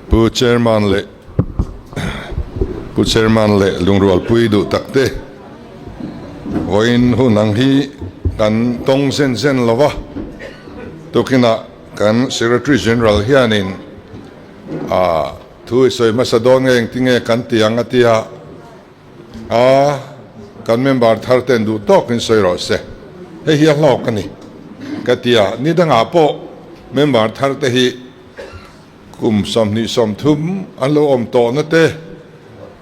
Pu Chairman leh Pu Chairman leh lungrualpui duh tak te vawiin hun ang hi kan tawng zen zen lo va, tukinah kan Secretary General hianin ah thu i sawi hmasa dawn nge engtinge kan ti ang a tia a, kan member thar ten duh tawkin sawi rawh se, hei hi a hlawk a ni ka ti a, ni dangah pawh member thar te hi kum 23 an lo awm tawhna te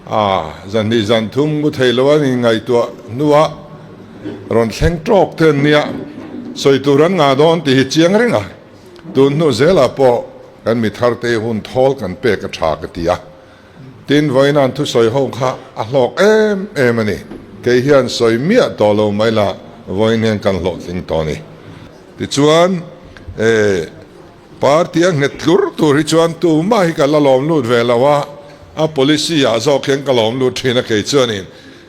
a zanhnih zan thum ngu thei lo an inngaihtuah hnuah rawn thleng tawk te an nia, sawi tur an ngah dawn tih hi chiang reng a, tun hnu zelah pawh kan mi thar te hun thawl kan pek a tha ka ti a. Tin, vawiin an thusawi ho kha a hlawk em em a ni. Kei hian sawi miah tawh lo mai la, vawiin hian kan hlawhtling tawh a ni. Tichuan, e, party a nghet tlur tur hi chuan tumah hi ka la lawm lut ve lo a, a policy ah zawk hian ka lawm lut thin a kei chuanin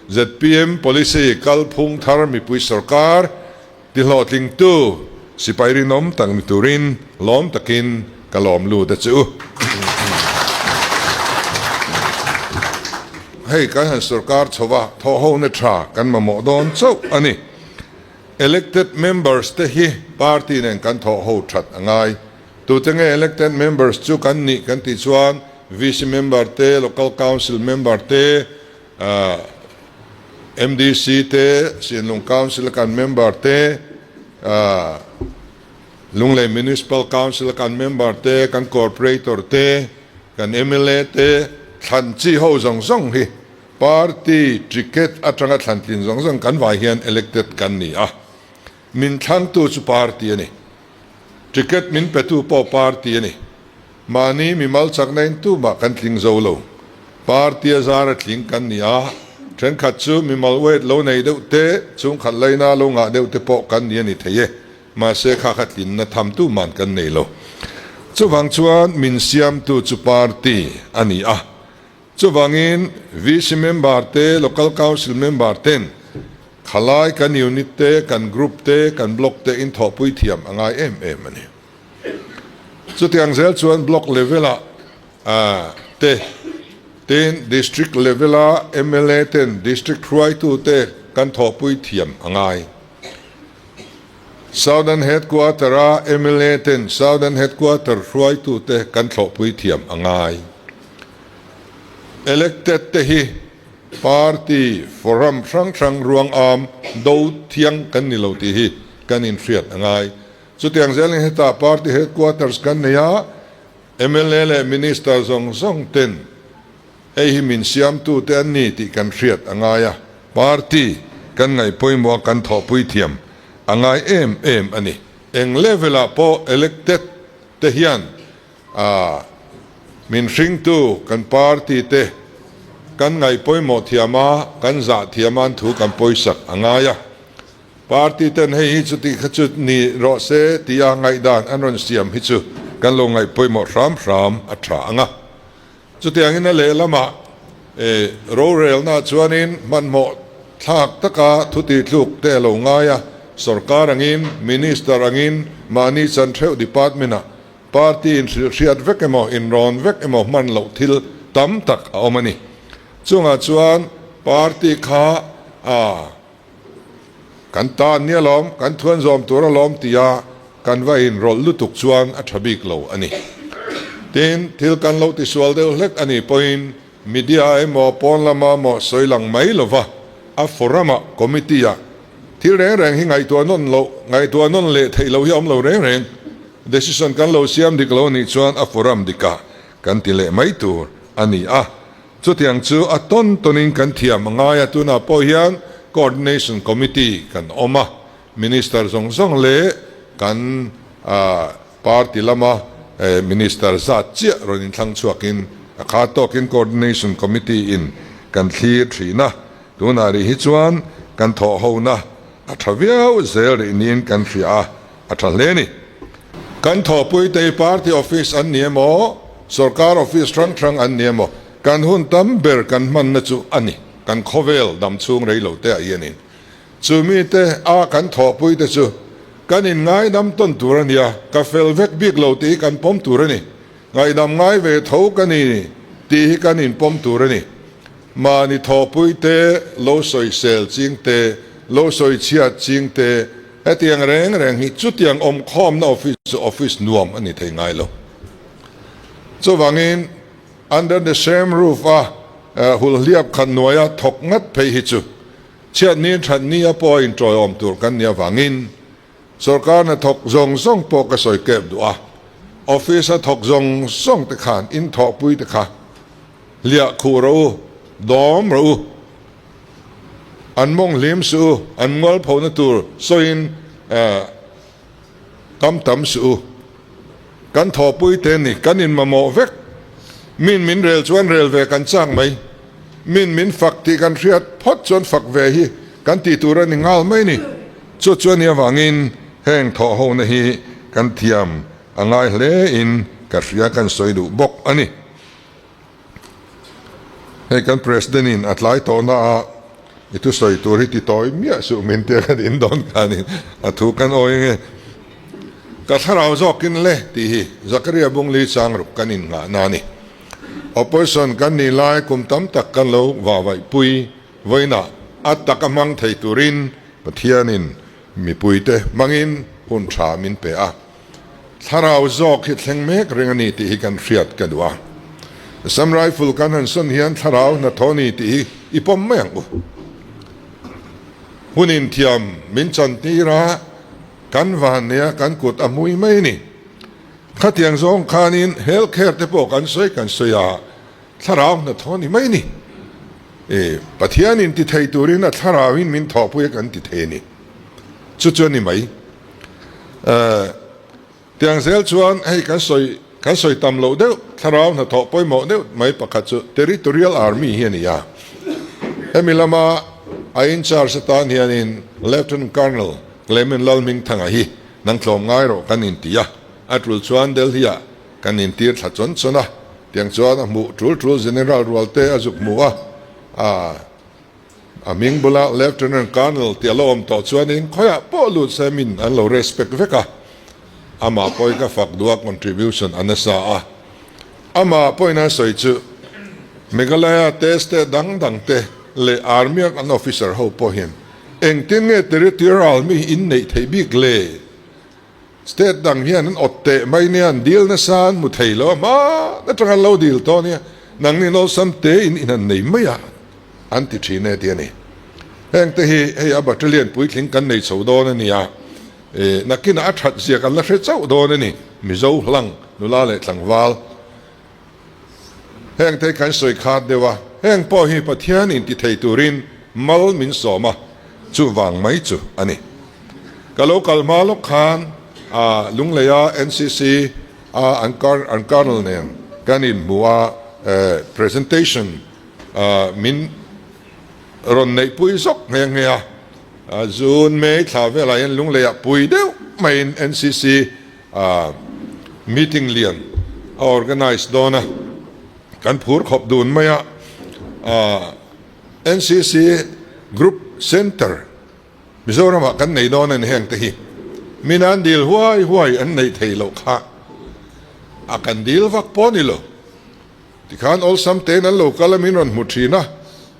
zpm policy kalphung thar mipui sorkar ti hlawhtlingtu sipai rinawm tak ni turin lawm takin ka lawm lut a che u. Hei kan han sorkar chho va, thawhhona tha kan mamawh dawn chauh a ni. Elected members te hi party nen kan thawhho that a ngai. Tute nge elected members chu kan nih kan tih chuan VC member te, Local Council member te, MDC te, Sinlung Council a kan member te, Lunglei Municipal Council a kan member te, kan Corporator te, kan mla te, thlan chi ho zawng zawng hi party ticket atanga thlan tlin zawng zawng kan vai hian elected kan ni a. Min thlangtu chu party a ni. Ticket min petu pawh party a ni. Mahni mimal chakna in tumah kan tling zo lo. Party a zar a tling kan ni a, thenkhat chu mimal weight lo nei deuh te, chhungkhat laina lo ngah deuh te pawh kan ni a ni thei e. Mahse kha kha tlinna tham tuman kan nei lo. Chuvang chuan min siamtu chu party a ni a. Chuvangin VC member te, Local Council member ten khalai kan unit te, kan group te, kan block te in thawhpui thiam a ngai em em a ni. Chutiang zel chuan block level ah te, tin district level a mla ten district hruaitu te kan thawhpui thiam a ngai. Southern Headquarter a mla ten Southern Headquarter hruaitu te kan thlawhpui thiam a ngai. Elected te hi party forum hrang hrang ruang am do thiang kan ni lo tih hi kan inhriat a ngai. Chutiang zelin hetah party headquarters kan nei a, mla leh minister zawng zawng ten hei hi min siamtute an ni tih kan hriat a ngai a, party kan ngaih pawimawh a kan thawhpui thiam a ngai em em a ni. Eng level ah pawh elected te hian a min hringtu kan party te kan ngaih pawimawh thiam a, kan zah thiam a an thu kan pawisak a ngai a. Party ten hei hi chuti kha chu ni rawh se tia ngaihdan an rawn siam hi chu kan lo ngaih pawimawh hram hram a tha ang a. Chutiangin a lehlamah rorelna chuanin hmanhmawh thlak taka thutitluk te a lo ngai a, sorkar angin, minister angin mahni chan theuh department-ah party inhrilhhriat vek emaw inrawn vek emaw hman loh thil tam tak a awm a ni. Chungah chuan party kha a. Kan ta nia lawm, kan thuan zawm tur alawm tia kan va inrawlh lutuk chuan a tha bik lo a ni. Tin, thil kan lo tisual deuh hlek a nih pawhin media emaw pawn lama maw sawi lang mai lova a forum-ah, committee-ah thil reng reng hi ngaihtuah nawn loh, ngaihtuah nawn leh theih loh hi a awm lo reng reng. Decision kan lo siam dik lo a nih chuan a forum dikah kan ti leh mai tur a ni a. Chutiang chu a tawn tawnin kan thiam a ngai a, tunah pawh hian Coordination Committee kan awm a, Minister zawng zawng leh kan party lama Minister zat chiah rawn inthlang chhuakin a kha tawkin Coordination Committee in kan thlir thin a, tunah rih hi chuan kan thawhhona a tha viau zel rih niin kan hria a, a tha hle a ni. Kan thawhpuite party office an ni emaw, sorkar office hrang hrang an ni emaw, kan hun tam ber kan hmanna chu a ni. Kan khawvel dam chhung rei lo te ah hianin chu mite a kan thawhpuite chu Kan inngaidam tawn tur a nia, ka fel vek bik lo tih hi kan pawm tur a ni. Ngaihdam ngai ve tho ka ni tih hi kan inpawm tur a ni. Mahni thawhpui te, lo sawisel ching te, lo sawichhiat ching te, hetiang reng reng hi chutiang awmkhawmna office chu office nuam a ni thei ngai lo. Chuvangin under the same roof a hulhliap khat hnuaia thawk ngat phei hi chu chhiatni thatni a pawh a intawiawm tur kan nih avangin Sorkar hnathawk zawng zawng pawh ka sawi kep duh a, office a thawk zawng zawng te khan in thawhpui te kha hliah khuh rawh u, dawm rawh u, an mawng hlim suh u, an ngawl phona tur sawiin kam tam suh u. Kan thawhpui te ni, kan inmamawh vek. Min min rel chuan rel ve kan chak mai. Min min fak tih kan hriat phawt chuan fak ve hi kan tih tur a ni nghal mai ni. Chu chu a nih avangin heng thawh hona hi kan thiam a ngai hle in ka hria kan sawi duh bawk a ni. Hei kan President in a tlai tawhna ah i thusawi tur hi ti tawi miah suh min tia kan in dawn khanin a thu kan awi nge. Ka thlarau zawkin le tih hi Zakaria Bungli Changruk kan in nghahna a ni. Opposition kan nih lai kum tam tak kan lo vahvaihpui vawiinah a tak a hmang thei turin Pathianin mipuite hmangin hun tha min pe a. Thlarau zawk hi thleng mek reng a ni tih hi kan hriat ka duh a. Assam Rifle kan han sawn hian thlarau hnathawh a ni tih hi i pawm mai ang u. Hun inthiam min chan tir a, kan van nia kan kut a hmui mai a ni. Khatiang zawng khanin health care te pawh kan sawi kan sawi a, thlarau hnathawh a ni mai a ni. Pathianin ti thei turin a thlarauin min thawhpui a kan ti thei a ni. Chu chu a ni mai. Tiang zel chuan hei kan sawi kan sawi tam loh deuh thlarau hnathawh pawimawh deuh mai pakhat chu Territorial Army hi a ni a. Hemi lama a in charge atan hianin Lieutenant Colonel Clement Lalhmingthanga hi nang tlawm ngai rawh kan inti a, a tul chuan Delhi-ah kan intir thla chawn chawn a, tiang chuan a hmuh tul tul General rualte a zuk hmu a, a. A hming bula Lieutenant Colonel tih a lo awm tawh chuanin khawiah pawh lut se min an lo respect vek a, amah pawhin ka fak duh a contribution a nasa a, amah pawhin an sawi chu Meghalaya te state dang dang te leh Army a kan officer ho pawh hian engtin nge territorial mi hi in neih theih bik le? State dang hian an awt teh mai nia, an dil nasa an hmu thei lo a, hmaan atanga an lo dil tawh nia, nangni nawlsam te in in han nei mai a, an ti thin e tih a ni. Heng te hi hei a battalion puitling kan nei chho dawn a nia, e nakinah a that zia kan la hre chauh dawn a ni, Mizo hlang nula leh tlangval. Heng te kan sawi khat deuh a, heng pawh hi Pathian in ti thei turin mal min sawm a, chuvang mai chu a ni. Ka lo kal hma lawk khan a Lungleia NCC a an an Colonel nen kan inhmu a, presentation min rawn neihpui zawk nghe nghe a, June, May thla velah hian Lungleiah pui deuh maiin NCC Meeting lian a organise dawn a, kan phur khawp dun mai a, NCC Group Centre Mizoramah kan nei dawn a ni heng te hi min an dil huai huai an neih theih loh kha a kan dil vak pawh a ni lo. Tikhan awlsam tein an lo kal a min rawn hmu thin a,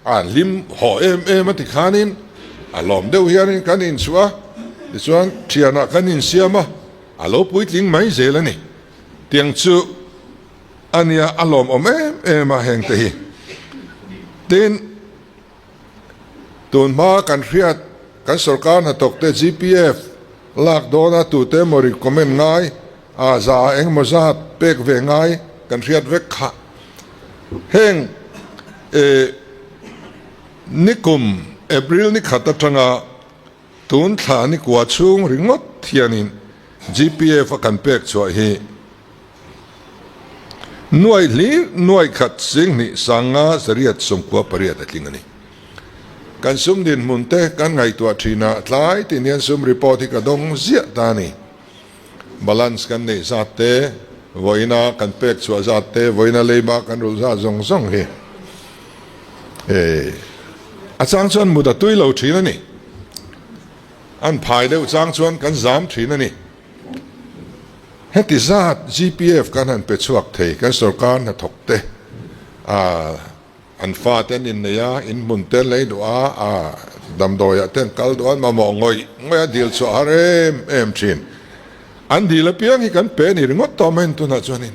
a hlim haw em em a tikhanin a lawm deuh hianin kan inchhuah a, tichuan thianah kan insiam a, a lo puitling mai zel a ni. Tiang chu a nia a lawmawm em em a heng te hi. Tin, Tun hma kan hriat kan sorkar hnathawk te GPF lak dawna tute emaw recommend ngai a za ah engemaw zat pek ve ngai kan hriat vek kha. Heng e nikum April ni khat atanga tun thla ni kua chhung ringawt hianin GPF a kan pek chhuah hi Nuai hlir nuai khat singhnih sanga zariat 98 a tling a ni. Kan sum dinhmun te kan ngaihtuah thin a, tlai tin hian sum report hi ka dawng ziah ta a ni. Balance kan neih zat te, vawiina kan pek chhuah zat te, vawiina leiba kan rulh zat zawng zawng hi a chang chuan mut a tui lo thin a ni. An phai deuh chang chuan kan zam thin a ni. Heti zat GPF kan han pe chhuak thei, kan sorkar hnathawk te an fa te an innei a, in hmun te an lei duh a, damdawiah te an kal duh a, an mamawh ngawih ngawih a dil chhuah har em em thin. An dil apiang hi kan pe a ni ringawt tawh mai a ni tunah chuanin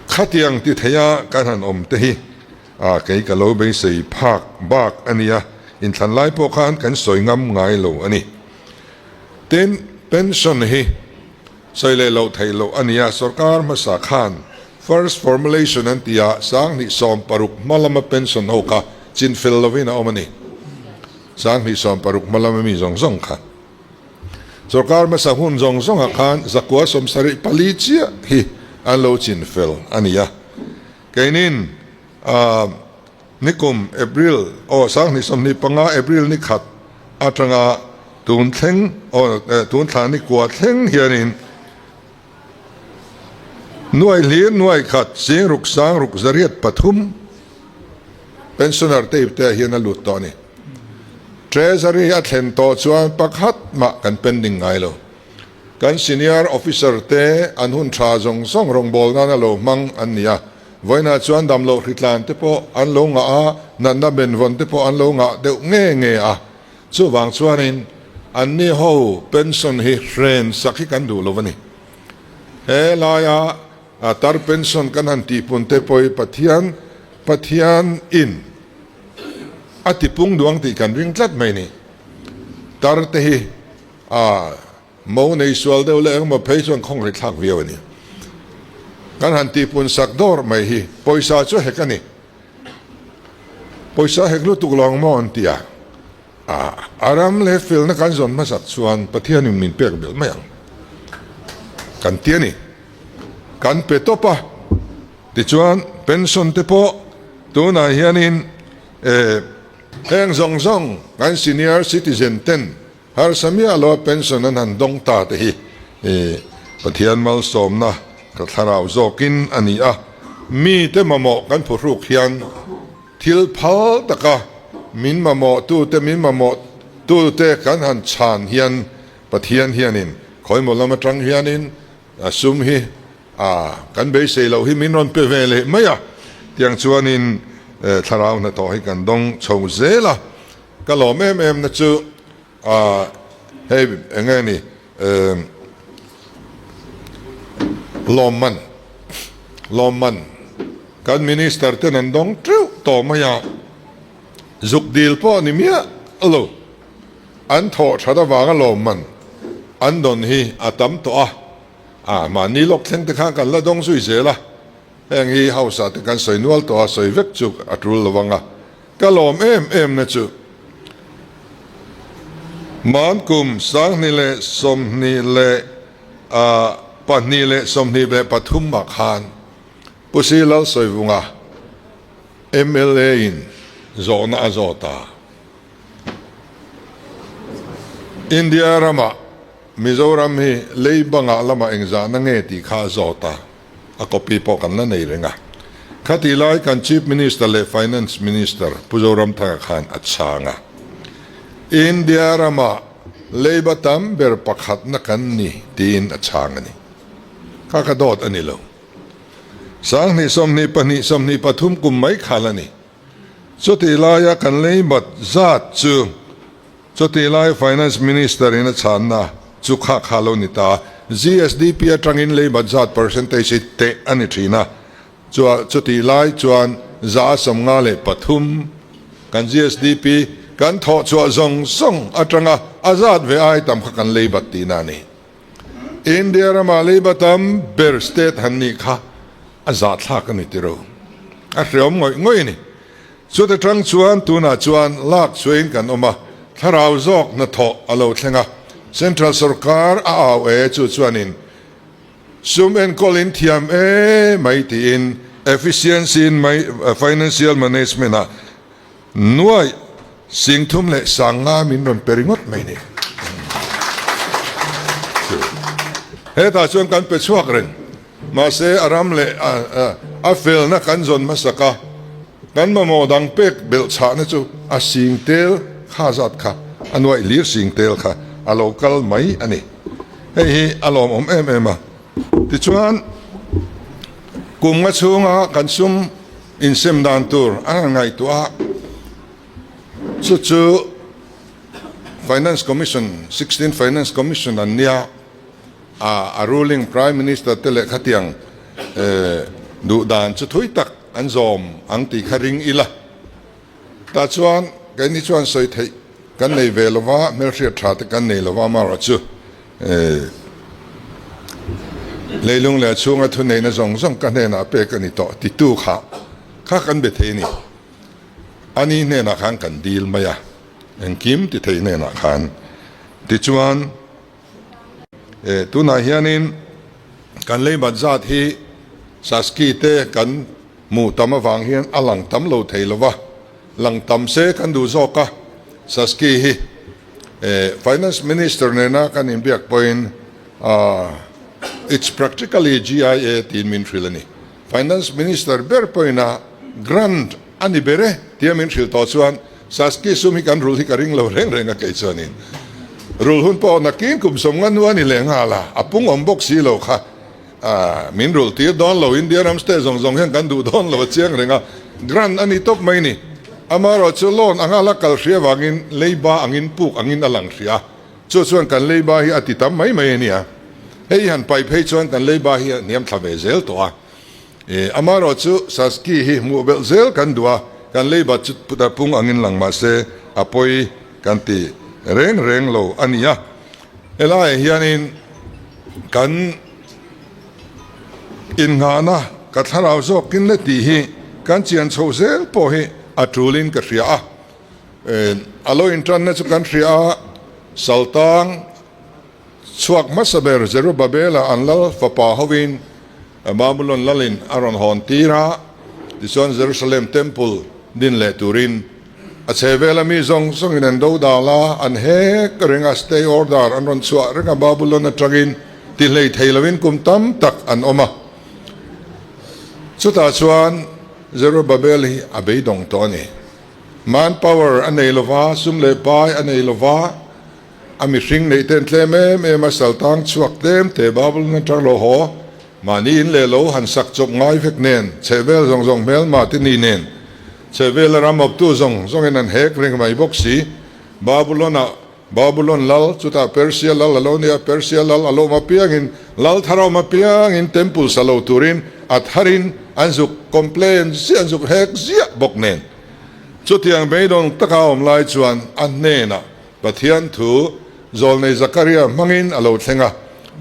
khatiang ti theia kan han awm te hi A, kei ka lo beisei phak bak a nia, inthlan lai pawh khan kan sawi ngam ngai lo a ni. Tin, pension hi sawi leh loh theih loh a nia, sorkar hmasa khan first formulation an ti a, 2016 hma lama pension ho kha chinfel lovin a awm a ni. 2016 hma lama mi zawng zawng kha. Sorkar hmasa hun zawng zawngah khan 974 chiah hi an lo chinfel a ni a. Keinin nikum April aw 2025 April ni khat atanga tun thleng aw tun thla ni kua thleng hianin nuai hlir nuai khat 6 6 803 pensioner te ipte ah hian a lut tawh a ni. Treasury a thlen tawh chuan pakhat mah kan pending ngai lo. Kan senior officer te an hun tha zawng zawng rawngbâwl nana lo hmang an ni a, vawiinah chuan damloh hritlan te pawh an lo ngah a, natna benvawn te pawh an lo ngah deuh nge nge a. Chuvang chuanin anni ho pension hi hren sak hi kan duh lo a ni. He laia tar pension kan han tihpun te pawh hi Pathian Pathian in a tipung duang tih kan ring tlat mai a ni. Tar te hi A mo nei sual deuh leh engemaw phei chuan khawngaih thlak viau a ni. Kan han tihpun sak dawr mai hi pawisa chu hek a ni. Pawisa hek lutuk lo ang maw an ti a. A ram leh felna kan zawn hmasak chuan Pathianin min pek belh mai ang kan ti a ni. Kan pe tawp a, tichuan pension te pawh tunah hianin Heng zawng zawng kan senior citizen ten harsa miah lo a pension an han dawng ta te hi Pathian malsawmna ka thlarau zawkin a ni a, mi te mamawh kan phuhruk hian thil phal taka min mamawh tute min mamawh tute kan han chhan hian Pathian hianin khawimaw lam atang hianin a sum hi A, kan beisei loh hi min rawn pe ve leh mai a, tiang chuanin thlarau hnathawh hi kan dawng chho zel a, ka lawm em em na chu a, hei eng nge ni lawmman, lawmman kan minister ten an dawng teuh tawh mai a, zuk dil pawh ni miah lo, an thawh that avanga lawmman an dawn hi a tam tawh a. A, mahni lawk thleng te khan kan la dawng zui zel a, heng hi house ah te kan sawi nual tawh a, sawi vek chu a tul lo ang a, ka lawm em em na chu Mankum 2022 23 ah khan Pu Si Lalsawivunga mla in zawhna a zawt a, India ramah Mizoram hi lei bangah lamah engzahna nge tih kha a zawt a, a copy pawh kan la nei reng a. Khatih lai kan Chief Minister leh Finance Minister Pu Zoramthanga khan a chhang a. India ramah leiba tam ber pakhatna kan ni tiin a chhang a ni. Kha kha dawt a ni lo. 2022 23 kum mai khal a ni. Chutih laia kan leibat zat chu Chutih lai Finance Minister in a chhanna chu kha kha lo ni ta. GSDP atangin leibat zat percentage hi teh a ni thin a, chua chutih lai chuan 53 kan GSDP kan thawh chhuah zawng zawng atanga a zat ve ai tam kha kan leibat tihna a ni. India rama leiba tam ber state han nih kha a zahthlak a ni tiro. A hreawm ngawih ngawih a ni. Chuta tang chuan tunah chuan lak chuain kan awm a, thlarau zawk hnathawh a lo thleng a, Central sorkar a au e chu chuanin sum enkawlin thiam e mai tiin efficiency in financial management ah nuaih 35,000 min rawn pe ringawt mai ni. Hetah chuan kan pe chhuak reng. Mahse, a ram leh a felna kan zawn hmasak a, kan mamawh dang pek belh chhahna chu a sing tel kha zat kha a nuaih lir sing tel kha a lo kal mai a ni. Hei hi a lawmawm em em a. Tichuan, kum nga chhunga kan sum insem dan tur a han ngaihtuah a, chu chu Finance Commission, Sixteenth Finance Commission an nia, a ruling Prime Minister te leh khatiang duh dan chu thui tak an zawm ang tih kha ring ila. Tah chuan keini chuan sawi theih kan nei ve lo va, hmelhriat tha te kan nei lo va, amaherawh chu leilung leh a chhunga thuneihna zawng zawng ka hnenah pek a ni tawh titu kha kha kan be thei a ni. Ani hnenah khan kan dil mai a, engkim ti thei hnenah khan. Tichuan tunah hianin kan leibat zat hi Saski te kan Hmuh tam avang hian a lang tam lo thei lo va, lang tam se kan duh zawk a, Saski hi Finance Minister nena kan inbiak pawhin It's practically GIA tiin min hrilh a ni. Finance Minister ber pawhin a grant a ni ber e tia min hrilh tawh chuan Saski sum hi kan rulh hi ka ring lo reng reng a kei chuanin rulh hun pawh nakin kum sawmnga hnu a ni leh nghal a, a pung awm bawk si lo kha. Min rulh tir dawn lo, India ram state zawng zawng hian kan duh dawn lo a chiang reng a, grant a ni tawp mai ni. Amaherawh chu loan anga la kal hria vangin leiba angin puk angin a lang hria a, chu chuan kan leiba hi a ti tam mai mai a nia. Hei han paih phei chuan kan leiba hi a hniam thla ve zel tawh a. Amaherawh chu Saski hi hmuh belh zel kan duh a, kan leiba chu pung angin lang mah se a pawi kan ti reng reng lo a nia. Helaiah hianin kan innghahna ka thlarau zawkin le tih hi kan chian chho zel pawh hi a tulin ka hria a. A lo intanna chu kan hria a, Saltang chhuak hmasa ber Zerubabela an lal fapa hovin Babulon lalin a rawn hawn tir a, tichuan Jerusalem Temple din leh turin a chhehvela mi zawng zawngin an do dal a, an hek reng a, stay order an rawn chhuah reng a, Babulon atangin ti hlei thei loin kum tam tak an awm a. Chutah chuan Zerubbabel hi a beidawng tawh a ni. Manpower a nei lova, sum leh pai a nei lova, A mihring neih ten tlem em em a saltang chhuak tlem te Babylon atang lo haw, mahni in leh lo han sak chawp ngai vek nen, chhehvel zawng zawng hmelma te ni nen, chhehvel a ram awptu zawng zawngin an hek reng mai bawk si. Babylon ah Babylon lal, chutah Persia lal a lo nia, Persia lal a lo awm apiangin, lal thar a awm apiangin temple sa lo turin a tharin an zuk complain ziah, an zuk hek ziah bawk nen. Chutiang beidawng taka a awm lai chuan a hnenah Pathian thu Zawlnei Zakaria hmangin a lo thleng a,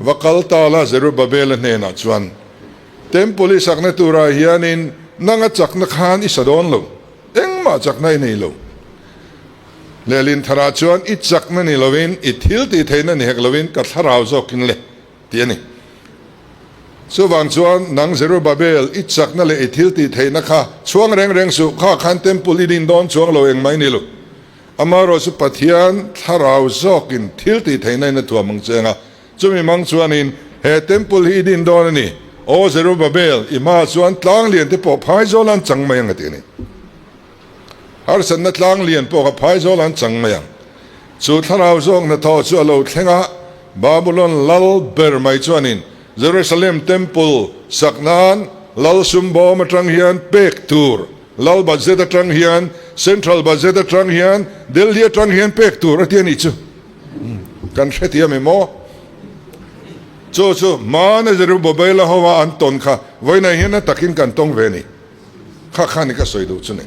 va kal ta la Zerubabela hnenah chuan, Temple i sakna turah hianin nanga chakna khan i sa dawn lo, engmah chakna i nei lo. Lehlin tharah chuan i chakna ni lovin, i thil tih theihna ni hek lovin ka thlarau zawkin le, tih a ni. Chuvang chuan nang Zerubabel, i chakna leh i thil tih theihna kha chhuang reng reng suh, kha khan temple i din dawn chuang lo engmah i ni lo. Amaherawh chu Pathian thlarau zawkin thil tih theihna in a thuam ang che anga, chumi mang chuanin he temple hi i din dawn a ni. Aw Zerubbabel, i hmaah chuan tlang lian te pawh phaizawl an chang mai ang a ti a ni. Harsatna tlang lian pawh kha phaizawl an chang mai ang. Chu thlarau zawk hnathawh chu a lo thleng a, Babulon lal ber mai chuanin Jerusalem temple sak nan lal sumbawm atang hian pek tur Lal budget atang hian, Central budget atang hian, Delhi atang hian pek tur a ti a nih chu. Kan hrethiam em aw? Chu chu hmana Zerubbabela ho a an tawn kha vawiinah hian a takin kan tawng ve a ni. Kha khan i ka sawi duh chu ni.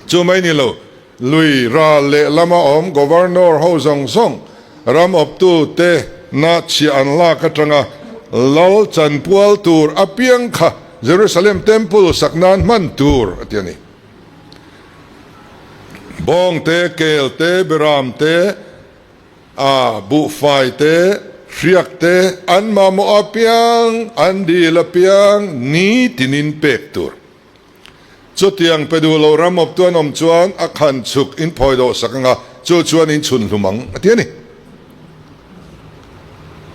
Chu mai ni lo, Lui ral leh lama awm Governor ho zawng zawng ram awptu te na chhiah an lak atanga lal chanpual tur apiang kha Jerusalem Temple sak nan hman tur a ti a ni. Bawng te, kel te, beram te, a buhfai te, hriak te an mamawh apiang, an dil apiang nitinin pek tur. Chutiang pe duh lo ram awptu an awm chuan a khan chhuk in phawi dawh sak anga chu chuan in chhun hlum ang a ti a ni.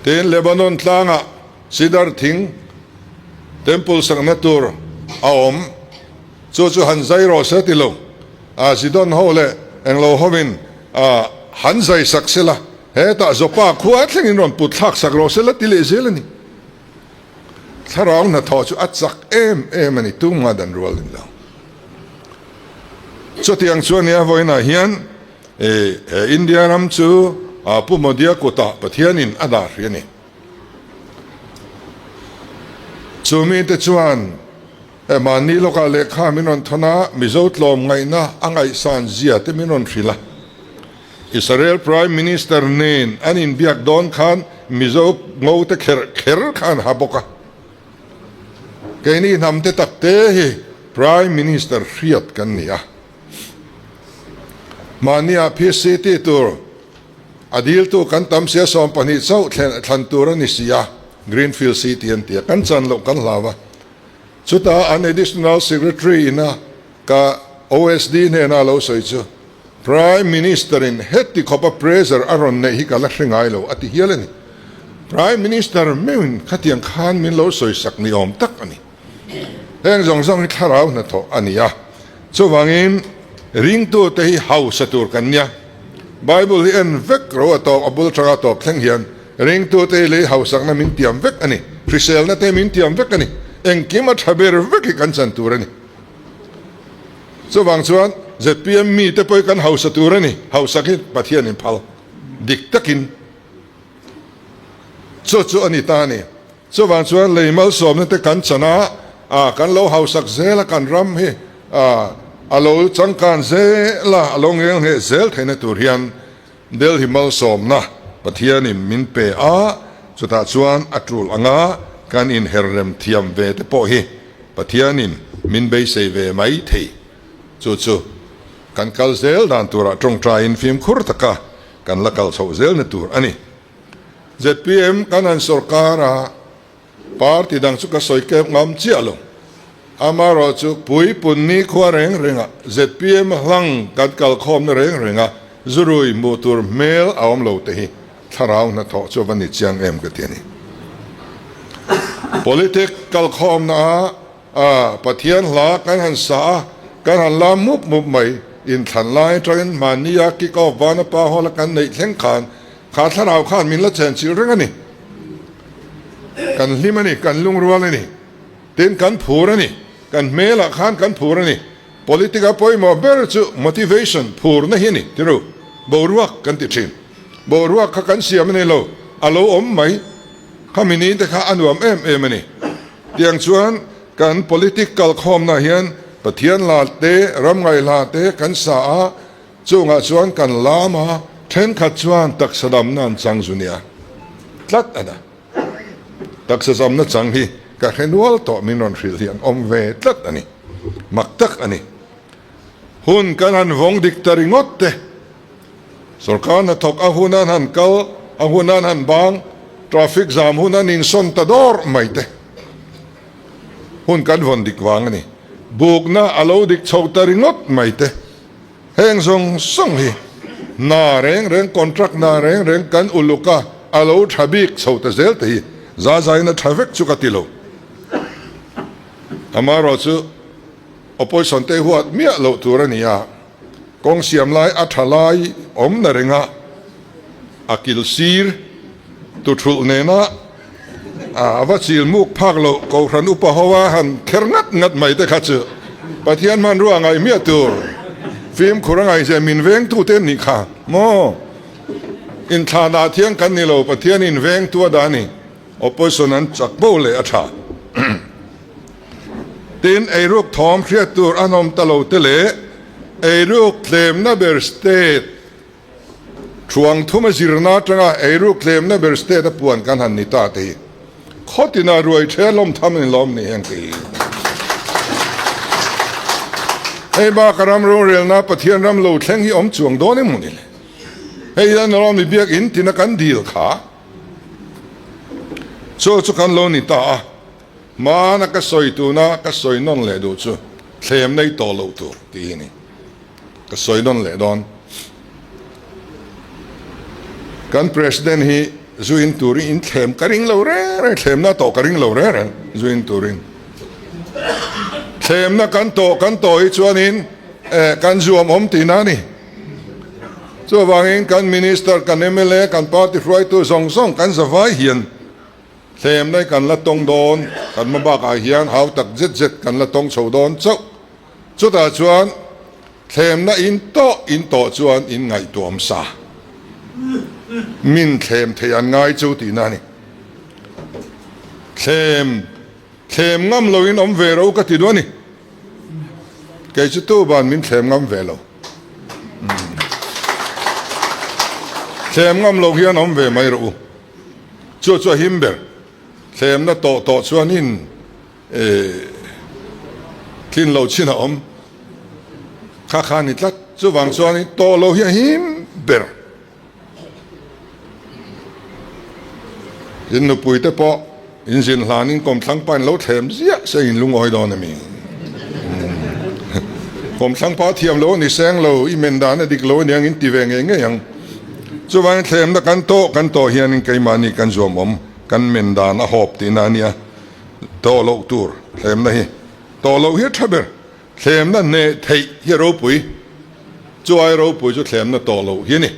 Tin, Lebanon tlangah sidar thing temple sakna tur a awm, chu chu han zai rawh se ti lo. A Zidon ho leh englo hovin a. han zai sak sela, hetah Joppa khua thlengin rawn put thlak sak rawh sela ti leh zel a ni. Thlarau hnathawh chu a chak em em a ni, tumah dan rual in lo. Chutiang chuan nia vawiinah hian he India ram chu Pu Modia kutah Pathianin a dah hrih a ni. Chu mite chuan mahni lawkah lehkha min rawn thawn a, Mizo tlawm ngaihna a ngaihsan zia te min rawn hrilh a. Israel Prime Minister nen an inbiak dawn khan Mizo ngo te kher kher kha an ha bawk a. Keini hnam te tak te hi Prime Minister hriat kan ni a. Mahnia PCT tur a diltu kan tam sia 12 chauh thlan tur a ni si a, Greenfield City an ti a, kan chan loh kan hlau a. Chutah an Additional Secretary ina ka OSD hnena a lo sawi chu, Prime Minister in heti khawpa pressure a rawn neih hi ka la hre ngai lo a ti hial a ni. Prime Minister meuhin khatiang khan min lo sawi sak ni awm tak a ni. Heng zawng zawng hi thlarau hnathawh a ni a, chuvangin ringtute hi hausa tur kan nia. Bible hi en vek ro a tawp a bul tanga tawp thleng hian ringtute hi lei hausakna min tiam vek a ni, hriselna te min tiam vek a ni, engkim a tha ber vek hi kan chan tur a ni. Chuvang chuan zpm mite pawh hi kan hausa tur a ni, hausak hi Pathianin phal dik takin chu chu a ni ta a ni. Chuvang chuan lei malsawmna te kan chan a, ah kan lo hausak zel a, kan ram hi ah a lo changkan zel a, a lo ngel ngheh zel theihna tur hian Delhi malsawmna Pathianin min pe a, chutah chuan a tul anga kan inherrem thiam ve te pawh hi Pathianin min beisei ve mai thei. Chu chu kan kal zel dan turah tawngtaiin fimkhur taka kan la kal chhoh zelna tur a ni. Zpm kan han sawrkar a, party dang chu ka sawi kep ngam chiah lo. Amaherawhchu puipun nikhua reng rengah zpm hlang kan kalkhawmna reng renga zurui hmuh tur hmel a awm lo te hi thlarau hnathawh chu a va ni chiang em ka ti a ni. Politic kalkhawmna ah A, Pathian hla kan han sa a, kan han la mup mup mai. Inthlan lai atangin hmannia kick off vana pa hawla kan neih thleng khan kha thlarau khan min la chenchilh reng a ni. Kan hlim a ni, kan lungrual a ni. Tin, kan phur a ni. Kan hmelah khan kan phur a ni. Politic a pawimawh ber chu motivation, phurna hi a ni, ti ru. Boruak kan ti thin. Boruak kha kan siam a ni lo, a lo awm mai. Khami ni te kha a nuam em em a ni. Tiang chuan kan politic kalkhawmna hian Pathian hla te, ram ngaih hla te kan sa a, chungah chuan kan lam a, thenkhat chuan taksa damna an chang zu nia tlat a na. Taksa zamna chang hi ka hre nual tawh min rawn hrilh hi an awm ve tlat a ni. Mak tak a ni. Hun kan han vawng dik ta ringawt te. Sorkar hnathawk a hun an han kal, a hun an han bang, traffic jam hun an insawn ta dawr mai te. Hun kan vawn dik vang a ni. Bukna a lo dik chho ta ringawt mai te. Heng zawng zawng hi hna reng reng, contract hna reng reng kan uluk a, a lo tha bik chho ta zel te hi za zain a tha vek chu ka ti lo. Amaherawhchu opposition te huat miah loh tur a ni a. Kawng siam lai a tha lai awm na renga a kil sir tu thulh nena a va chil muk phak loh Kohhran upa ho a han kher ngat ngat mai te kha chu Pathian hmanrua ngaih miah tur fimkhur a ngaihzia min vengtu te an nih kha maw inthlanah thiang kan ni lo Pathian in vengtu a dah a ni. Opposition an chak bo leh a tha. Tin, eiruk thawm hriat tur an awm ta lo te leh eiruk tlemna ber state thuang thuma zirna atanga eiruk tlemna ber state a puan kan han ni ta te hi khawtina ruai the lawm tham in lawm ni heng te hi. Hei baka ram rorelna Pathian ram lo thleng hi awm chuang dawn emaw ni le? Hei hian rawmi biakinn tina kan dil kha chu chu kan lo ni ta a. Hmana ka sawi tuna ka sawi nawn leh duh chu thlem nei tawh loh tur tih hi a ni. Ka sawi nawn leh dawn. Kan President hi zu in turin in thlem ka ring lo reng reng, thlemna tawh ka ring lo reng reng zu in turin. Thlemna kan tawh kan tawh hi chuanin eh kan zuam awm tihna a ni. Chuvangin kan Minister, kan mla, kan party hruaitu zawng zawng kan zavai hian thlemna hi kan la tawng dawn, kan hma bakah hian hau tak zet zet kan la tawng chho dawn chauh. Chutah chuan thlemna in tawh in tawh chuan in ngaihtuahawm sa. Min thlem thei an ngai chu tihna a ni. Thlem thlem ngam loin awm ve ro ka ti duh a ni. Kei chu tu ban min thlem ngam ve lo. Thlem ngam lo hian awm ve mai rawh u. Chu chu a him ber. Thlemna tawh tawh chuanin tlin lo chin a awm. Kha kha a ni tlat. Chuvang chuanin tawh lo hi a him ber. In nupui te pawh in zin hlan in kawmthlang pa in lo thlem ziah se in lungawi dawn a mi? Kawmthlang pa thiam lo a ni seng lo, i men dan a dik lo aniang in ti ve ngei ngei ang. Chuvangin thlemna kan tawh kan tawh hianin keimahni kan zuamawm kan men dan a hawp tihna a nia. Tawh loh tur thlemna hi tawh loh hi a tha ber. Thlemna hneh theih hi a ropui, chu ai ropui chu thlemna tawh loh hi a ni.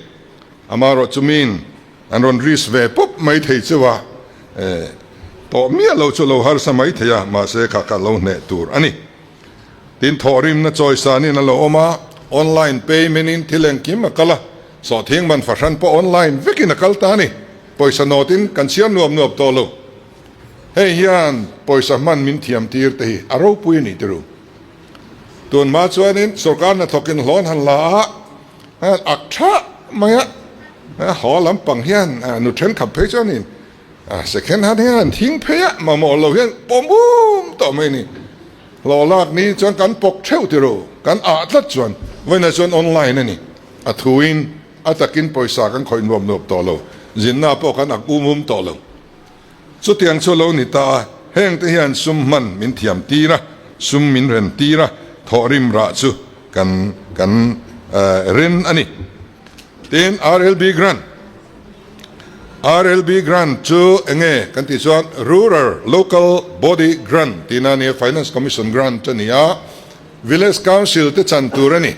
Amaherawh chu miin an rawn risk ve pawp mai thei cheu a, tawh miah lo chu lo harsa mai thei a, mahse kha kha lo hneh tur a ni. Tin, thawhrimna chawisanin a lo awm a, online payment in thil engkim a kal a, sawhthing man fahran pawh online vekin a kal ta a ni. Pawisa nawtin kan chhiar nuap nuap tawh lo. Hei hian pawisa hman min thiam tir te hi a ropui a ni tiru. Tun hma chuanin sorkar hnathawkin hlawn han la a, ak tha mai a, haw lampang hian nu thenkhat phei chuanin second hand hian an thing phei a, mamawh lo hian pawm um tawh mai a ni. Hlawh lak ni chuan kan pawk theuh tiru, kan ah tlat chuan vawiinah chuan online a ni. A thuin a takin pawisa kan khawih nuap nuap tawh lo, zinna pawh kan ak um um tawh lo. Chutiang chu lo ni ta a, hengte hian sum hman min thiam tir a, sum min ren tir a, thawhrim rah chu kan kan ren a ni. Tin, RLB Grant RLB Grant chu enge kan tih chuan Rural Local Body Grant tihna a ni a, Finance Commission Grant a ni a, Village Council te chan tur a ni.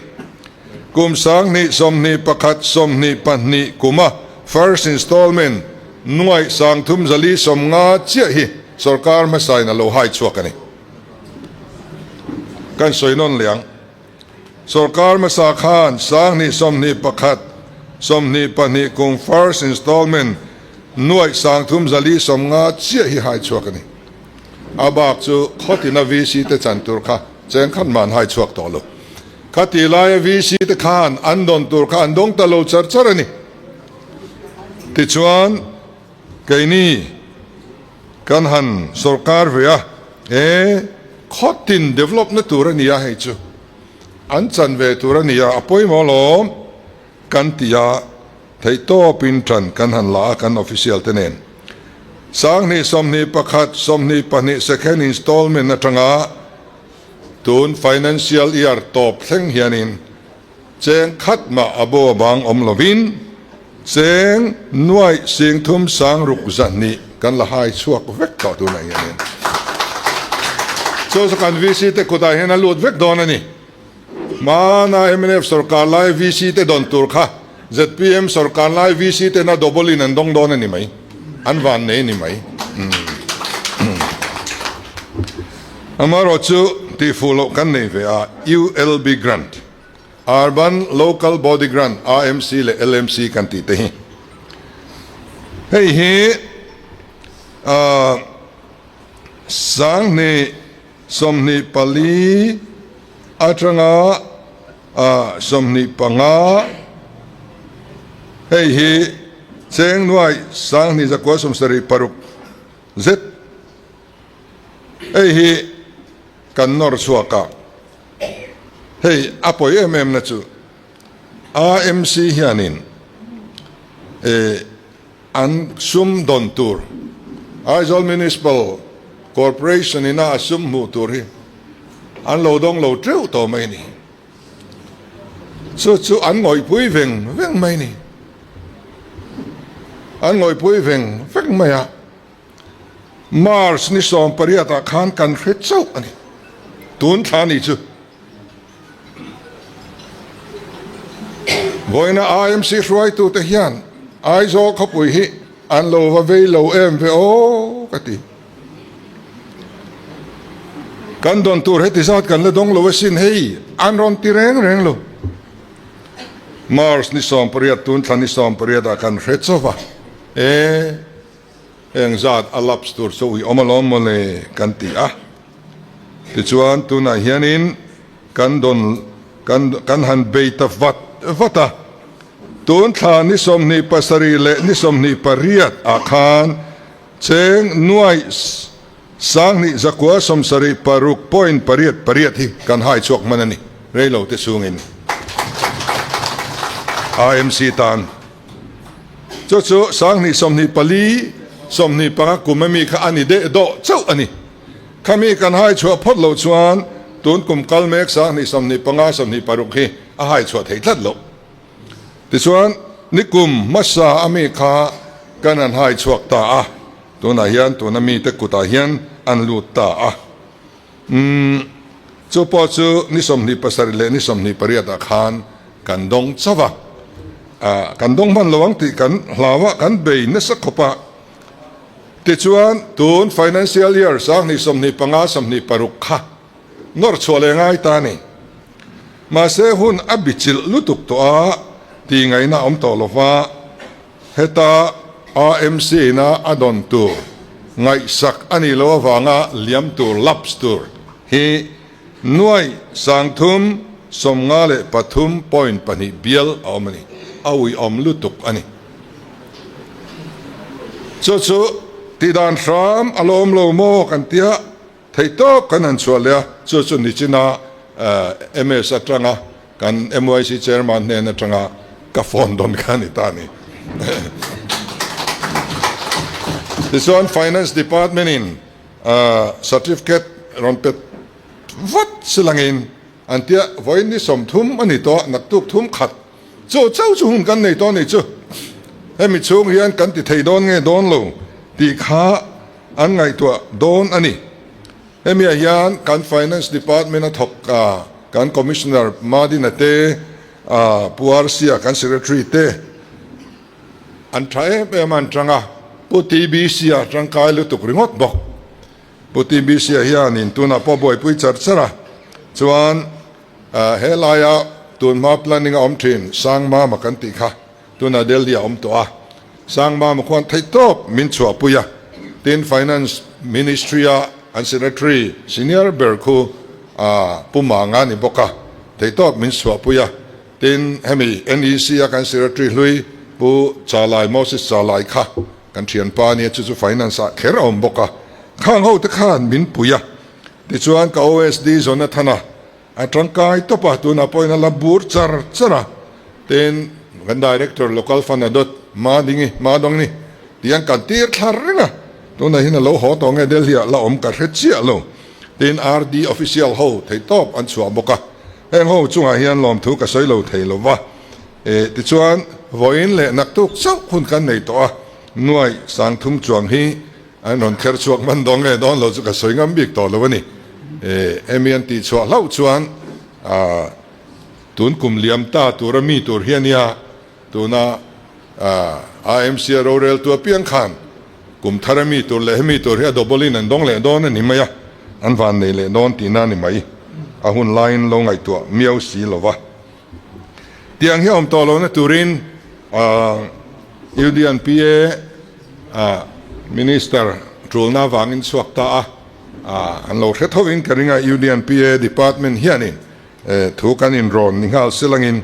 Kum 20 21 22 kuma first installment nuaih 3450 chiah hi sorkar hmasain a lo hai chhuak a ni. Kan sawi nawn leh ang. Sorkar hmasa khan 2021 22 kum first installment nuaih 3450 chiah hi hai chhuak a ni. A bak chu khawtina VC te chan tur kha cheng khat man hai chhuak tawh lo. Khati laia VC te khan an dawn tur kha an dawng ta lo char char a ni. Tichuan, keini kan han sorkar ve a, e, khawtin develop na tur a ni a hei chu, an chan ve tur a ni a, a pawimawh alawm kan ti a, theihtawpin ṭan kan han la a kan official te nen. 20 21 22 second installment aṭanga Tun financial year tawp thleng hianin cheng khat mah a bo a bang awm lovin cheng nuaih singthum sang ruk zahnih kan la hai chhuak vek tawh tunah hianin chu chu kan VC te kutah hian a lut vek dawn a ni. Hmana mnf sorkar lai VC te dawn tur kha zpm sorkar lai VC tena double in an dawng dawn a ni mai. An van nei a ni mai. Amaherawh chu tihfuh loh kan nei ve a, ULB Grant, Urban Local Body Grant, AMC leh LMC kan tih te hi. Hei hi 2024 atanga 25, hei hi cheng nuai 2176 zet. Hei hi kan nawr chhuak a, hei a pawi em em na chu AMC hianin an sum dawn tur Aizawl Municipal Corporation ina a sum hmuh tur hi an lo dawng lo teuh tawh mai ni. Chu chu an ngawihpui veng veng mai ni. An ngawihpui veng veng mai a. March ni 18 ah khan kan hre chauh a ni. Tun thla ni chu. Vawiina IMC hruaitute hian Aizawl khawpui hi an lo va vei lo em ve aw ka ti. Kan dawn tur heti zat kan la dawng lo asin hei an rawn ti reng reng lo. March ni 18 tun thla ni 18 ah kan hre chauh va, e heng zat a lapse tur chu ui awm alawm mawle kan ti a. Tichuan tunah hianin kan dawn kan kan han bei ta vat vat a. Tun thla ni 27 leh ni 28 ah khan cheng nuaih 10 zakua 76 point pariat pariat hi kan hai chhuak hman a ni reilo te chungin IMC tan. Chu chu 10 24 25 kum ami kha a ni deh dawh chauh a ni. Khami kan hai chhuah phawt loh chuan tun kum kal mek 10 25 26 hi a hai chhuah thei tlat loh. Tichuan nikum hmasa ami kha kan han hai chhuak ta a, tunah hian tuna mite kutah hian an lut ta a. Umm, chu pawh chu ni 27 leh ni 28 ah khan kan dawng chauh a. Ah, kan dawng hman lo ang tih kan hlau a, kan bei nasa khawp a. Tichuan tun financial year 10 25 26 kha nawr chhuah leh ngai ta a ni. Mahse hun a bichilh lutuk tawh a, tih ngaihna a awm tawh lo va, heta AMC ina a dawn tur ngaihsak a nih loh avanga liam tur, lapse tur, hi nuai 353 point pahnih bial a awm a ni, a uiawm lutuk a ni. Chu chu tihdan hram a la awm lo maw kan tia. Theih tawp kan han chhuah leh a, chu chu nichina MS atanga kan MYC chairman hnen atanga ka phone dawn kha a ni ta a ni. Tichuan Finance Department in certificate rawn pet vat silangin an tia vawiin ni 30 a ni tawh a, naktuk thum khat chu chauh chu hun kan nei tawh a ni chu. Hemi chhung hian kan ti thei dawn nge dawn lo tih kha An ngaihtuah dawn a ni. Hemiah hian kan Finance Department a thawk a, kan Commissioner Madina te, Pu RC-a kan Secretary te an tha em em a an tang a, Pu TBC-a tangkai lutuk ringawt bawk. Pu TBC-a hianin tunah pawh buaipui char char a, chuan helaia tunhma planning a awm thin Sangmama kan tih kha Tunah Delhi a awm tawh a, Sangmama khuan theihtawp min chhuahpui a, tin Finance Ministry-a an Secretary senior ber khu Pu Manga a ni bawk a, theihtawp min chhuahpui a, tin hemi NEC-a kan Secretary hlui Pu Chalai, Moses Chalai kha kan thianpa a nia, chu chu Finance-ah kher a awm bawk a, khang ho te khan min pui a, tichuan ka OSD Jonathana A tangkai tawp a, tunah pawhin a la bur char char a, tin kan Director Local Fund a dawt Madingi, Madawngni tih an kan tir thla reng a, tunah hian a lo haw tawh nge Delhi ah la awm ka hre chiah lo, tin RD Official ho thei tawp an chhuah bawk a, heng ho chungah hian lawmthu ka sawi lo thei lo va, eh tichuan vawiin leh naktuk chauh hun kan nei tawh a, nuai 3000 chuang hi An rawn kher chhuak hman dawn nge dawn lo chu ka sawi ngam bik tawh lo a ni. Hemi an tih chhuah hlauh chuan tun kum liam ta tura mi tur hi a nia, tuna AMC a roreltu apiang khan kum thara mi tur leh hemi tur hi a double in an dawng leh dawn a ni mai a, an van nei leh dawn tihna a ni mai. A hun laiin lo ngaihtuah miau si lo va. Tiang hi a awm tawh lohna turin UDNPA Minister tulna avangin chhuak ta a, an lo hre thovin ka ring a, UDNPA Department hianin thu kan inrawn ni nghal silangin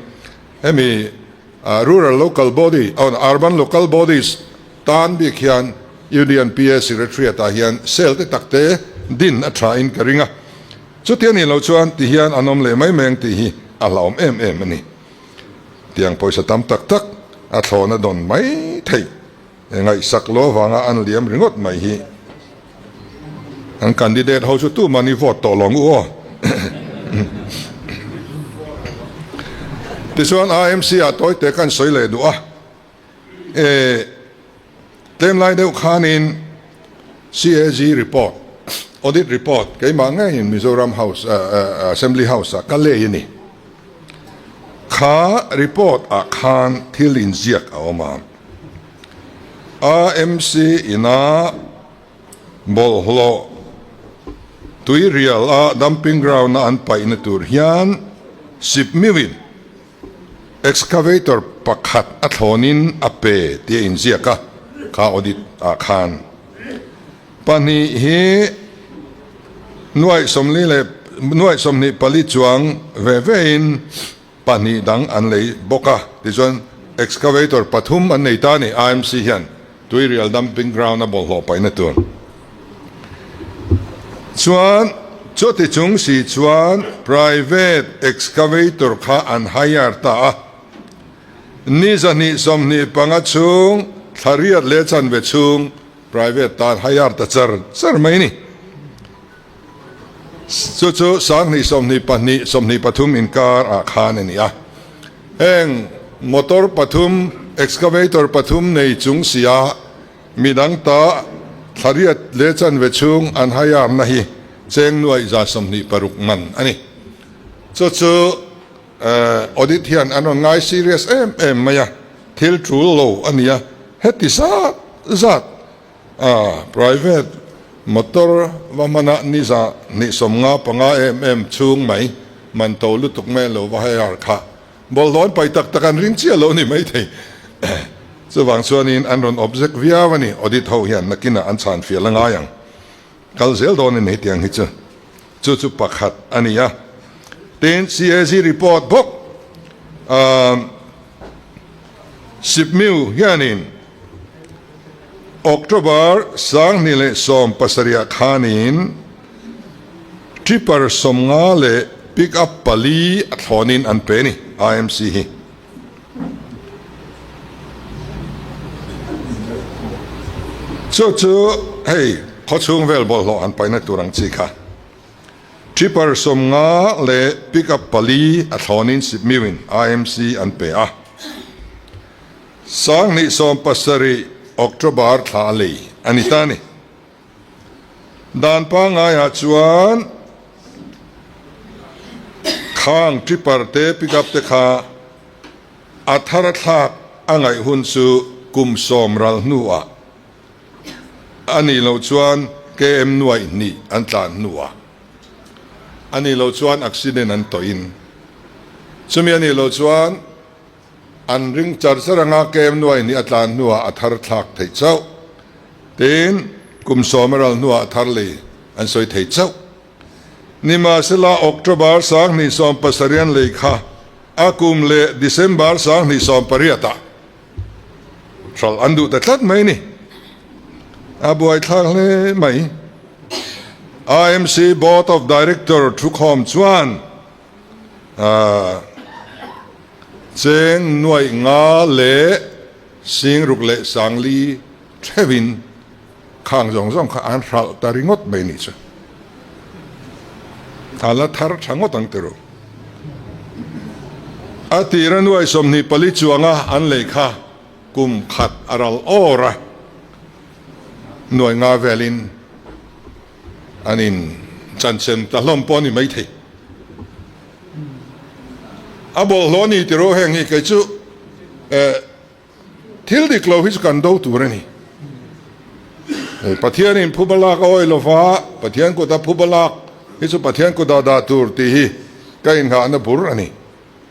hemi Rural Local Body, Urban Local Bodies tan bik hian UDNPA Secretariat ah hian cell te takte din a tha in ka ring a. Chuti a nih loh chuan ti hian an awm leh mai mai ang tih hi a hlauhawm em em a ni. Tiang pawisa tam tak tak a thlawhna dawn mai theih ngaihsak lo avanga an liam ringawt mai hi an candidate ho chu tuman i vote tawh lo ang u aw. Tichuan AMC ah tawite kan sawi leh duh a. E tlem lai deuh khanin CAG report, audit report keimah ngeiin Mizoram House, Assembly House ah ka lei a ni. Kha report ah khan thil inziak a awm a. AMC ina bawlhhlawh tuirial a dumping ground a an paihna tur hian sipmiuin excavator pakhat a thlawnin a pe tih a inziak a, kha audit ah khan. Pahnih hi nuaih sawmli leh nuaih 24 chuang ve vein pahnih dang an lei bawk a, tichuan excavator pathum an nei ta a ni, IMC hian Tuirial dumping ground a bawlhhlawh paihna tur chuan chuti chung si chuan private excavator kha an hire ta a, ni 225 chhung thla riat leh chanve chhung Private tan hire ta char char mai ni. Chu chu 2024 23 inkar ah khan a ni a. Heng motor pathum, excavator pathum nei chung sia midang ta thla riat leh chanve chhung an hire na hi cheng nuaih 126 man a ni. Chu chu audit hian an rawn ngai serious em em mai a, thil tul lo a ni a, heti zat zat a private motor va hmana ni 255 em em chhung mai man to lutuk mai lo va hire kha bawlhhlawh an pai tak tak an ring chiah lo ni maithei. Chuvang chuanin an rawn object viau a ni, audit ho hian nakinah an chhan fiah la ngai ang. Kal zel dawn a ni tiang hi chu. Chu chu pakhat a ni a. Tin, CAG report bawk Sipmiu hianin October 2017 ah khanin Tripper 50 leh Pick up pali a thlawnin an pe a ni, IMC hi. Chu chu hei khawchhung vel bawlhhlawh han paihna tur ang chi kha. Tripper 50 leh pickup pali a thlawnin Sipmiuin IMC an pe a. 2017 October thla a lei a ni ta a ni. Dan pangaiah chuan khang tripper te pickup te kha a thar a thlak a ngaih hun chu kum 10 ral hnuah a nih loh chuan KM nuaih hnih an tlan hnuah a nih loh chuan accident an tawhin chumi a nih loh chuan An ring char char anga kem nuai hnih a tlan hnuah a thar thlak theih chauh. Tin, kum 10 a ral hnuah a thar lei an sawi thei chauh. Nimahsela, October 2017 an lei kha a kum leh December 2018 ah hralh an duh ta tlat mai ni. A buaithlak hle mai. IMC Board of Director thukhawm chuan Cheng nuaih nga leh sing ruk leh sangli theuhin khang zawng zawng kha an hralh ta ringawt mai nih chu. A la thar tha ngawt ang tiro. A tira nuaih 24 chuanga an lei kha kum khat a ral awr a, nuaih nga velin An in chanchem ta hlawm pawh a ni maithei. A bawlhhlawh a ni ti rawh heng hi kei chu thil dik lo hi chu kan do tur a ni. Pathian in phuba lak a awih lova, Pathian kuta phuba lak hi chu Pathian kuta dah tur tih hi ka inghahna bur a ni.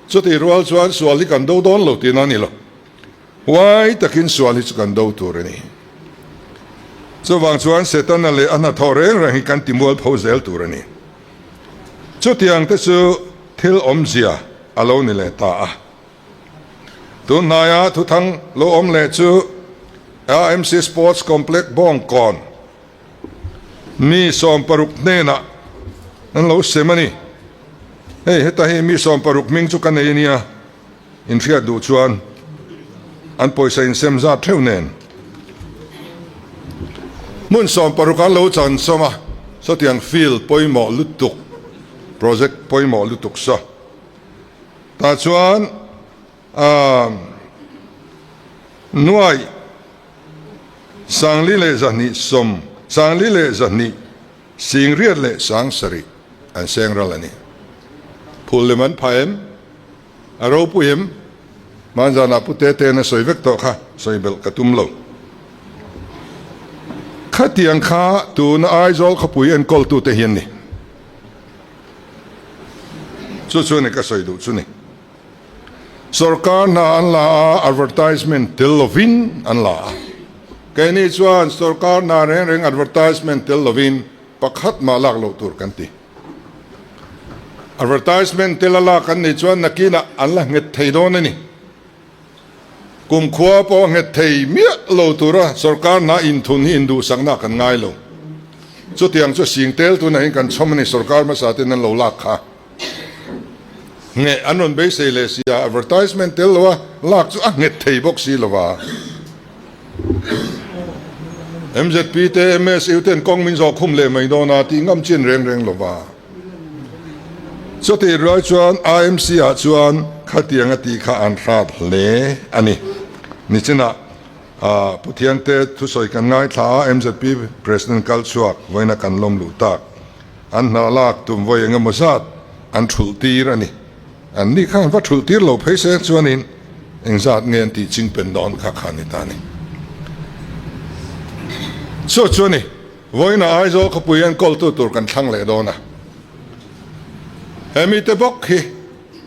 Chutih rual chuan sual hi kan do dawn lo tihna a ni lo. Huai takin sual hi chu kan do tur a ni. Chuvang chuan Setana leh a hnathawh reng reng hi kan ti mualpho zel tur a ni. Chutiang te chu thil awmzia a lo ni leh ta a. Tun hnaia thuthang lo awm leh chu AMC Sports Complex Bawngkawn mi 60 hnenah an lo sem a ni. Hei heta hi mi 60 hming chu ka nei a nia. Inhriat duh chuan an pawisa insem zat theuh nen hmun 60 an lo chan sawm a, sawtiang field pawimawh lutuk, project pawimawh lutuk saw tah chuan aah nuaih 42 sawm 42 singriat leh 7,000 an seng ral a ni. Phul lem an pha em? A ropui em? Hmanzanah Pu Tete'n a sawi vek tawh kha, sawi belh ka tum lo. Khatiang kha tuna Aizawl khawpui enkawltute hi an ni. Chu chu a ni ka sawi duh chu ni. Sorkar hna an la a, advertisement tel lovin an la a. Keini chuan sorkar hna reng reng advertisement tel lovin pakhat mah lak loh tur kan ti. Advertisement tel a lak an nih chuan nakinah an la nghet thei dawn a ni. Kumkhua pawh a nghet thei miah lo tura sorkar hna inthun hi induhsakna kan ngai lo. Chutiang chu sing tel tunah hian kan chhawm a ni sorkar hmasa ten an lo lak kha. Ngheh an rawn beisei leh si a, advertisement tel lo a lak chu a nghet thei bawk si lo va. MZP te MSU ten kawng min zawh khum leh mai dawn a tih ngam chin reng reng lo va. Chutih ruai chuan IMC ah chuan khatiang a tih kha an hrat hle a ni. Nichinah Pu Thiangte thusawi kan ngaithla a, MZP President kal chhuak vawiina kan lawm luh tak. An hna lak tum vawi eng emaw zat an thulh tir a ni. An ni khan va thulh tir lo phei se chuanin engzat nge an tih ching pen dawn kha kha a ni ta a ni. Chu chu a ni, vawiinah Aizawl khawpui hian kawltu tur kan thlang leh dawn a. He mite bawk hi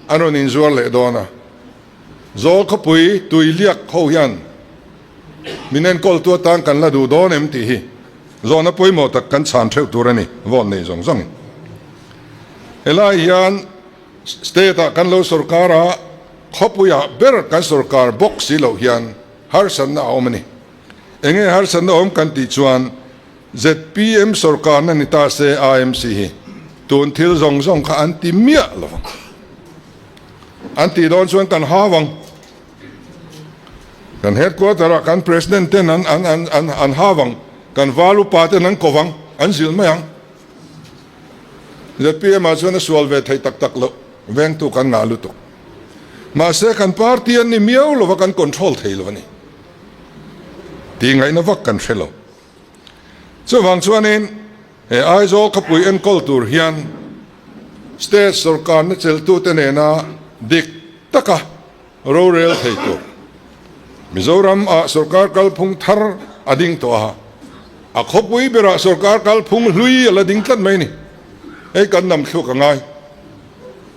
an rawn inzuar leh dawn a. Zawl khawpui tui liak ho hian min enkawltu atan kan la duh dawn em tih hi zawhna pawimawh tak kan chhan theuh tur a ni, vote nei zawng zawngin. Helai hian state ah kan lo sorkar a, khawpuiah ber kan sorkar bawk si loh hian harsatna a awm a ni. Enge harsatna awm kan tih chuan zpm sorkarna ni ta se IMC hi tun thil zawng zawng kha an ti miah lo vang. An tih dawn chuan kan hau ang. Kan headquarter ah kan president ten an an an an an hau ang. Kan val upa ten an ko vang, an zilh mai ang. Zpm ah chuan a sual ve thei tak tak loh, vengtu kan ngah lutuk. Mahse kan party an ni miau lova kan control thei lo a ni. Tih ngaihna vak kan hre lo. Chuvang chuanin he Aizawl khawpui enkawl tur hian State sorkarna chelhtute nena dik taka rorel thei tur Mizoram ah sorkar kalphung thar a ding tawh a, a khawpui berah sorkar kalphung hlui a la ding tlat mai a ni. Hei kan nam thluk a ngai.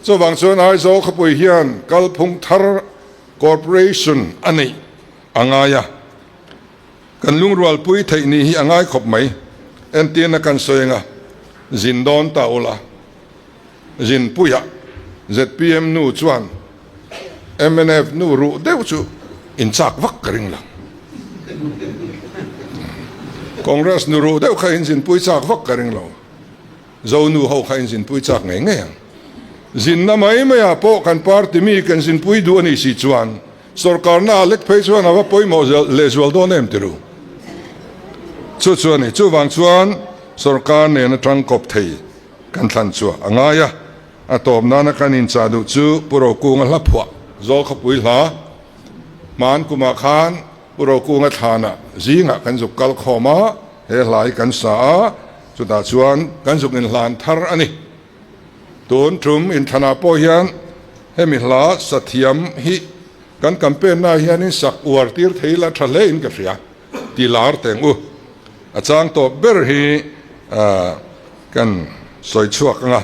Chuvang chuan Aizawl khawpui hian kalphung thar Corporation a neih a ngai a. Kan lungrualpui theih ni hi a ngai khawp mai. Entirna kan sawi anga zin dawn ta ula, zinpuiah zpm nu chuan mnf nu ruh deuh chu inchak vak ka ring lo. Congress nu ruh deuh kha inzinpui chak vak ka ring lo. Zonu ho kha inzinpui chak ngei ngei ang. Zinna mai maiah pawh kan party mi kan zinpui duh a nih si chuan Sorkarna a lek phei chuan a va pawimawh lehzual dawn em ti ru? Chu chu a ni. Chuvang chuan sorkar nen atang kawp thei kan thlan chhuah a ngai a. A tawp nana kan inchah duh chu Pu Rokunga hla phuah Zawl khawpui hla hman kumah khan Pu Rokunga thlanah zingah kan zuk kal khawm a, he hla hi kan sa a, chutah chuan kan zuk inhlan thar a ni. Tun tum inthlanah pawh hian hemi hla sathiam hi kan campaign na hianin sak uar tir thei ila tha hle in ka hria ti lar teng u. A chang tawp ber hi kan sawi chhuak anga.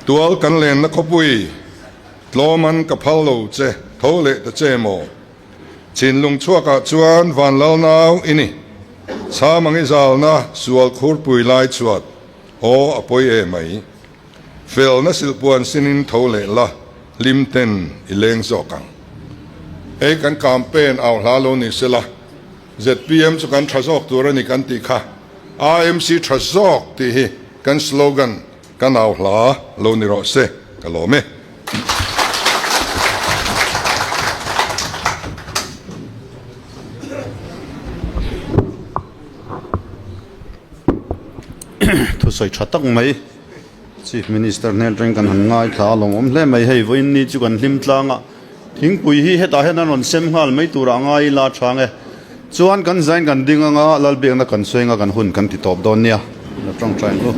Tual kan lenna khawpui tlawman ka phal lo che tho leh ta che maw? Chinlung chhuakah chuan Vanlal nau i ni. Chham ang i zalna sual khurpui lai chhuat aw a pawi e mai. Felna silhpuan sinin tho leh la hlim ten i leng zawk ang. Hei kan campaign au hla lo ni sela zpm chu kan tha zawk tur a ni kan tih kha AMC tha zawk tih hi kan slogan Ka nau hla lo ni rawh se, ka lawm e. Thusawi tha tak mai Chief Minister hnen atangin kan han ngaithla a lawmawm hle mai. Hei vawiin ni chu kan hlim tlang a, thingpui hi hetah hian an rawn sem nghal mai turah a ngai ila chang e. Chuan kan zain kan ding anga Lalbiakna kan sawi anga kan hun kan ti tawp dawn nia. La tawngtai ang u.